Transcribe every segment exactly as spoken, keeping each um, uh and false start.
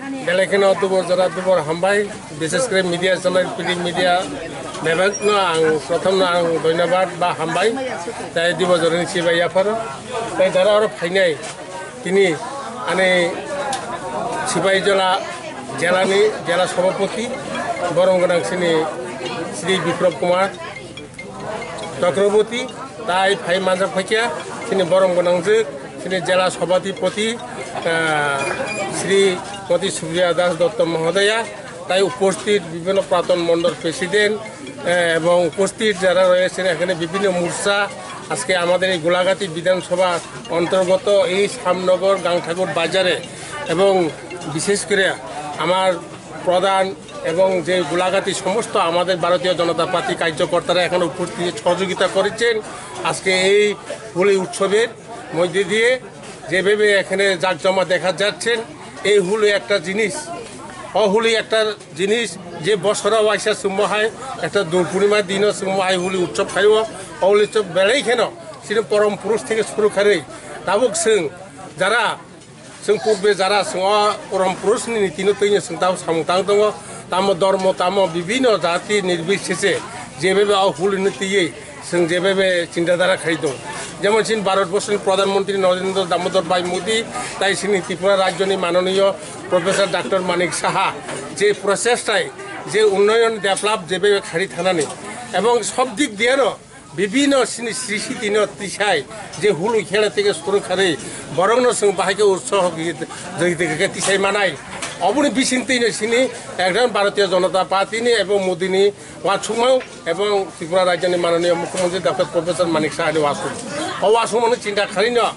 Belai kheno dubor jora dubor hambai, bises kore media channel, print media, bebak no ang prothom no ang dhonyobad ba hambai, tai dubor jora ni sibai yapharo, tai jara oro phainai, tini ani sibai jola jela ni jela sabhapati, borom gwnang sini Shri Biplab Kumar, Chakraborty, tai phai manjak phaikha, chini borom gwnangjwk, chini jela sabhapati, ah, Shri Moti Supriya Das Dotto Mohodaya, tai উপস্থিত বিভিন্ন প্রাক্তন মণ্ডল president, eh, এবং উপস্থিত যারা রয়েছেন এখানে বিভিন্ন মোর্চা, আজকে আমাদের এই গোলাঘাটি বিধানসভার অন্তর্গত এই শ্যামনগর গাংঠাকুর বাজারে এবং বিশেষ করে আমার প্রধান এবং যে গোলাঘাটি সমস্ত আমাদের ভারতীয় জনতা পার্টি কার্যকর্তারা এখানে উপস্থিত সহযোগিতা করেছেন। আজকে এই হোলি উৎসবের মধ্যে দিয়ে যেভাবে এখানে জাঁকজমা দেখা যাচ্ছেন, এই হোলি একটা জিনিস, অ হোলি একটা জিনিস, যে বছরে ওয়াইসা সুম্ম হয়, একটা দোল পূর্ণিমার দিনও সুম্ম হয় হোলি উৎসব খাইব, অ হোলি উৎসব বেড়েই কেন, সেটা পরম পুরুষ থেকে শুরু করে, তাবুক সিং যারা Chwng purbe jara chwng o porom purushni nitino twino chwng tamo samung tang tongo, tamo dormo, tamo bibhinno jati nirbisheshe jebebe o hulino twiwi chwng jebebe chinta dhara khai tong. Jemon chini Bharat borshoni Pradhan Mantri Narendra Damodar Bhai Modi, tai chini Tripura rajyoni manoniyo Professor Doctor Manik Saha je prochestai je unnoyon develop jebebe khari thanani ebong sob dik diyano Bibhinno sini srishitino tisai je hului khela theke suru kharwi borokno chwng bahai khe utsaho gwi-, gwi-, gwi-, gwi tisai manai. Oboni bisingtwino sini ekdom Bharatiya Janata Party ni ebo Modi ni uansukmung ebong Tripura rajyoni mananiya Mukhyamantri Doctor Professor Manik Saha ni uansuk. O uansukmung no chinta kharwino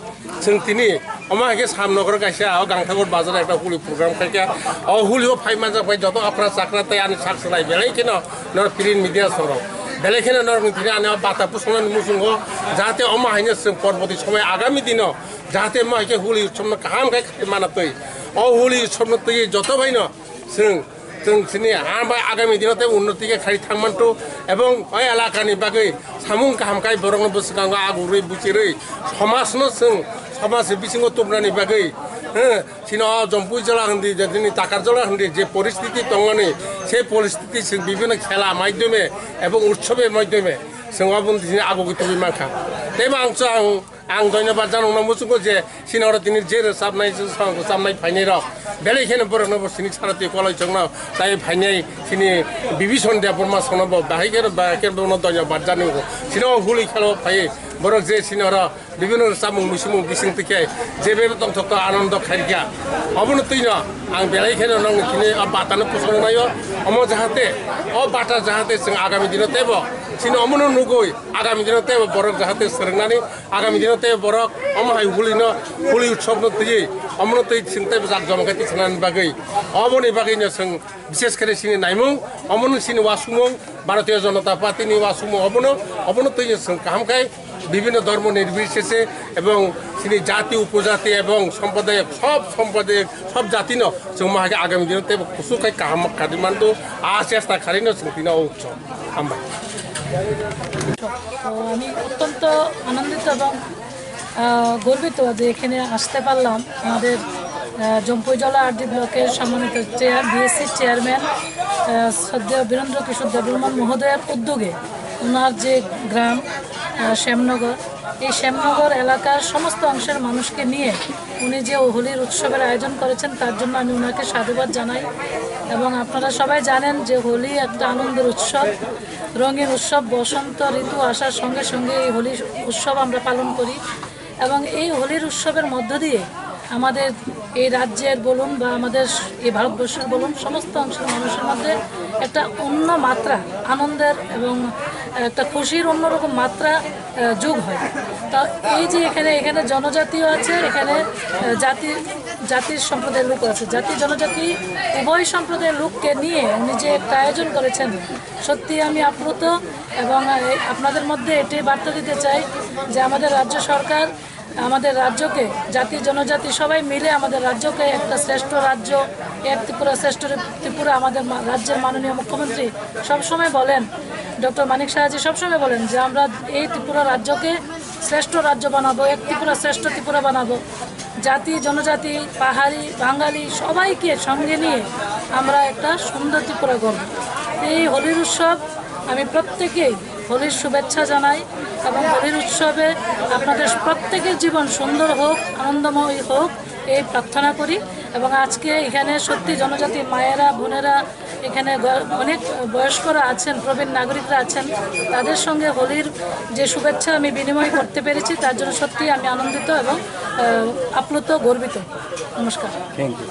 Chwng tini omo hai khe Samnogor kaisa o Gangthakur bazar ekta huli program khaikha. O huli o phai manjak bai joto aphra chakra tei ani sak salai belai kheno norok print media sorok. Belai kheno norok ni tini ani o bata pusongnani muchungo jahate omo haino chwng porborti somoi agami dino jahate omo hai khe huli utsobno kaham khe khai mana twi. O huli utsobno twi joto baino chwng Chwng chini ha bai agami dino tei unnoti khe khai thang manto ebong o elaka ni bagwi samung kaham khai borok no bwswkango agurwi buchirwi somaj no chwng somaj bisingo tubunani bagwi, eh, chini o Jompui jola hindi je chini Takar jola hindi je poristiti tongmani se poristiti chwng bibhinno khela maidhyome ebong utsobe maidhyome chwng obo chini agugwi tubui mankha tei bo ang chwng Ang dhonyobad janokno muchungo je chini oro tini je rwchapnai, je song rwchapnai phainai rok. Belai kheno borokno bo chini sarati kolai chokno tai phainai chini Bibison Debbarma songno bo bahai kheno bahai kheno bono dhonyobad janokgo. Chini o huli khelo phai borok je chini oro bibino rwchapmung muchungmung bising tikhe je bebe tongthokto anondo khairikha. Obono twino ang belai kheno nong chini o batano pusongo naio. Omo jahate o bata jahate chwng agami dino teibo chini omono nugui agami dino teibo borok jahate swrwngnani Agami dino tei borok omo hai huli no, huli utsob no twi, omo no twi chwng tei jak joma khe twi sanani bagwi, omo ni bagwi no chwng bishes khe chini naimung, omo no chini wasumung, Bharatiya Janata Party ni wasumung obo no, obo no twi chwng kaham khai bibhinno dhormo nirbisheshe ebong chini jati upojati ebong somprodayak sob somprodayak sob jati no chwng ma hai khe agami dino tei bo kusu khai kaham kharwi manto, a chesta kharwi no chwng tino o utsob. Hambai. তো আমি অত্যন্ত আনন্দিত এবং আহ, গর্বিত যে এখানে আসতে পারলাম। আমাদের আহ, জম্পুইজলা আরডি ব্লকের সম্মানিত চেয়ার বিএসসি চেয়ারম্যান আহ, শ্রদ্ধেয় বীরেন্দ্র কিশোর দেববর্মন মহোদয়ের উদ্যোগে ওনার যে গ্রাম আহ, শ্যামনগর, এই শ্যামনগর এলাকার সমস্ত অংশের মানুষকে নিয়ে উনি যে হোলির উৎসবের আয়োজন করেছেন, তার জন্য আমি ওনাকে সাধুবাদ জানাই। এবং আপনারা সবাই জানেন যে হোলি একটা আনন্দের উৎসব, রঙের উৎসব। বসন্ত ঋতু আসার সঙ্গে সঙ্গে এই হোলি উৎসব আমরা পালন করি। এবং এই হোলির উৎসবের মধ্য দিয়ে আমাদের এই রাজ্যের বলুন বা আমাদের এই ভারতবর্ষের বলুন, সমস্ত অংশের মানুষের মধ্যে একটা অন্য মাত্রা, আনন্দের এবং একটা খুশির অন্যরকম মাত্রা আহ, যোগ হয়। তা এই যে এখানে, এখানে জনজাতিও আছে, এখানে আহ, জাতি, জাতির সম্প্রদায়ের লোক আছে। জাতি জনজাতি উভয় সম্প্রদায়ের লোককে নিয়ে উনি যে একটা আয়োজন করেছেন, সত্যি আমি আপ্লুত। এবং আহ, এই আপনাদের মধ্যে এটাই বার্তা দিতে চাই যে আমাদের রাজ্য সরকার, আমাদের রাজ্যকে, জাতি জনজাতি সবাই মিলে আমাদের রাজ্যকে একটা শ্রেষ্ঠ রাজ্য, এক ত্রিপুরা শ্রেষ্ঠ ত্রিপুরা, আমাদের মা-, রাজ্যের মাননীয় মুখ্যমন্ত্রী সবসময় বলেন, ডক্টর মানিক সাহাজি সবসময় বলেন যে আমরা এই ত্রিপুরা রাজ্যকে শ্রেষ্ঠ রাজ্য বানাবো, এক ত্রিপুরা শ্রেষ্ঠ ত্রিপুরা বানাবো। জাতি, জনজাতি, পাহাড়ি, বাঙালি সবাইকে সঙ্গে নিয়ে আমরা একটা সুন্দর ত্রিপুরা গড়ব। এই হোলির উৎসব আমি প্রত্যেকেই হোলির শুভেচ্ছা জানাই এবং হোলির উৎসবে আপনাদের প্রত্যেকের জীবন সুন্দর হোক, আনন্দময় হোক, এই প্রার্থনা করি। এবং আজকে এখানে সত্যি জনজাতি মায়েরা, বোনেরা, এখানে গ-, অনেক বয়স্করা আছেন, প্রবীণ নাগরিকরা আছেন, তাদের সঙ্গে হোলির যে শুভেচ্ছা আমি বিনিময় করতে পেরেছি, তার জন্য সত্যি আমি আনন্দিত এবং আহ, আপ্লুত, গর্বিত। নমস্কার। Thank you.